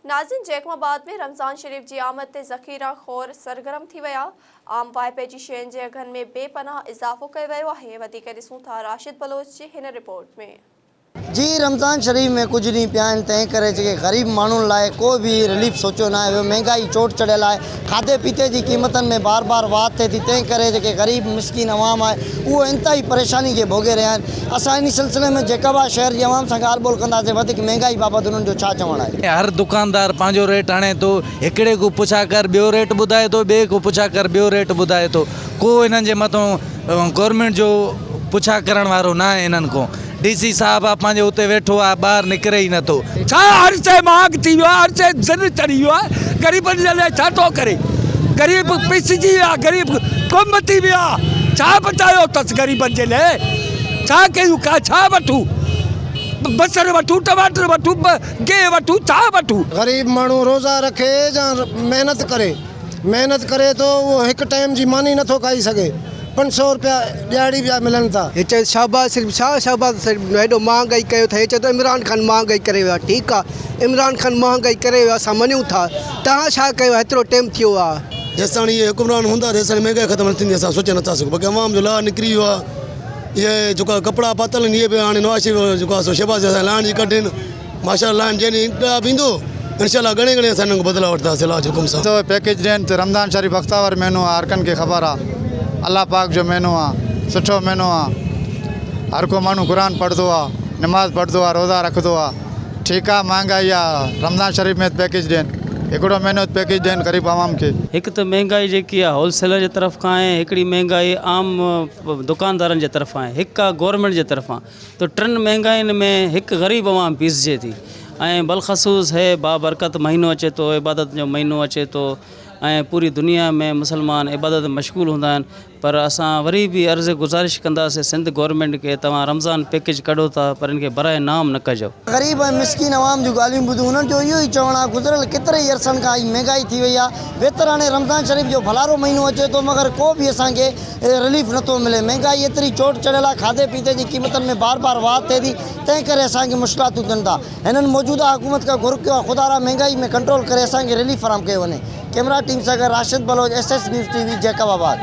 ناظرين جيڪب آباد ۾ رمضان شريف جي آمد تي ذخيره خور سرگرم ٿي ويا، عام واهپي جي شين جي اگهن ۾ بي پناهه اضافو ڪيو ويو آهي، وڌيڪ ڏسون ٿا راشد بلوچ جي هن رپورٽ ۾. جي رمضان شريف ۾ ڪجهه ڏينهن پيا آهن تنهن ڪري جيڪي غريب ماڻهن لاء ڪو به رليف سوچيو ناهي ويو مهنگائي چوٽ چڙهيل آهي کاڌي پيتي جي قيمتن ۾ بار بار واڌ ٿئي ٿي تنهن ڪري جيڪي غريب مسڪين عوام آهي اهو انتهائي پريشاني کي ڀوڳي رهيا آهن اسان انهي سلسلي ۾ جيڪب آباد شهر جي عوام سان ڳالهه ٻولهه ڪنداسين وڌيڪ مهنگائي بابت انهن جو ڇا چوڻ آهي. هر دڪاندار پنهنجو ريٽ هڻي ٿو هڪڙي کان پڇا ڪر ٻيو ريٽ ٻڌائي ٿو ٻئي کان پڇا ڪر ٻيو ريٽ ٻڌائي ٿو ڪو انهن جي مٿون گورنمينٽ جو پڇا ڪرڻ وارو ناهي انهن کان ڊي سي صاحب آ پنهنجي اتي ويٺو آ ٻاهر نڪري ئي نٿو. ڇا هر شيء مهانگ ٿي ويو آهي هر شيء زر چڙهي ويو آهي غريبن جي لاء ڇا ٿو ڪري غريب پيسجي ويا غريب گم ٿي ويا ڇا بچايو اٿس غريبن جي لاء ڇا ڪيون ڪا ڇا وٺون بصر وٺون ٽماٽر وٺون گيهه وٺون ڇا وٺون. غريب ماڻهو روزا رکي يا محنت ڪري محنت ڪري ٿو اهو هڪ ٽائيم جي ماني نٿو کائي سگهي 500 روپيا ڏهاڙي پيا ملن ٿا. هي چئي شهباز شريف ڇا شهباز شريف هيڏو مهانگائي ڪيو اٿئي هي چئي ٿو عمران خان مهانگائي ڪري ويو آهي ٺيڪ آهي عمران خان مهانگائي ڪري ويو آهي اسان مڃون ٿا توهان ڇا ڪيو آهي هيترو ٽيم ٿيو آهي. جيستاڻي اهي حڪمران هوندا تيستاڻي مهنگائي ختم نه ٿيندي اسان سوچي نٿا سگهون باقي عوام جو لاهه نڪري ويو آهي اهي جيڪا ڪپڙا پاتل آهن اهي به هاڻي نواز شريف جيڪو آهي سو شهباز شريف اسان لاهڻ جي ڪڍ آهن. ماشاء الله جنهن ڏينهن انقلاب ايندو انشاء الله ڳڻي ڳڻي اسان انهن کان بدلا وٺنداسين الله جي حڪم سان. ٿو پيڪيج ڏين ته رمضان شريف بختاور مهينو آ هرڪن کي خبر آ الله پاڪ جو مهينو آ سٺو مهينو آ هر ڪو ماڻهو قرآن پڙهندو آ نماز پڙهندو آ روزا رکندو آ ٺيڪ آ مهانگائي آ رمضان شريف ۾ پيڪيج ڏين هڪڙو مهينو پيڪيج ڏين غريب عوام کي. هڪ ته مهنگائي جيڪي آ هول سيلر جي طرف کان آهي هڪڙي مهنگائي عام دڪاندارن جي طرفان آهي هڪ آ گورنمينٽ جي طرفان ته ٽن مهنگائين ۾ هڪ غريب عوام پيسجي ٿي ۽ بلخصوص هي بابرڪت مهينو اچي ٿو عبادت جو مهينو اچي ٿو ۽ پوري دنيا ۾ مسلمان عبادت ۾ مشغول هوندا آهن پر اسان وري به عرض گذارش ڪنداسين سنڌ گورنمينٽ کي توهان رمضان پيڪيج ڪڍو ٿا پر ان کي براء نام نه ڪجو. غريب ۽ مسڪين عوام جون ڳالهيون ٻڌون انهن جو اهو ئي چوڻ آهي گذريل ڪيتري ئي عرصن کان هي مهنگائي ٿي وئي آهي ويتر هاڻي رمضان شريف جو ڀلارو مهينو اچي ٿو مگر ڪو به اسان کي رليف نٿو ملي، مهنگائي ايتري چوٽ چڙهيل آهي، کاڌي پيتي جي قيمتن ۾ بار بار واڌ ٿئي ٿي، تنهن ڪري اسان کي مشڪلاتون ٿين ٿا. هنن موجوده حڪومت کان گهر ڪيو آهي خدارا مهنگائي ۾ ڪنٽرول ڪري اسان کي رليف فراهم ڪيو وڃي. ڪئميرا ٽيم سان گڏ Rashid Baloch, S S news T V, Jacobabad.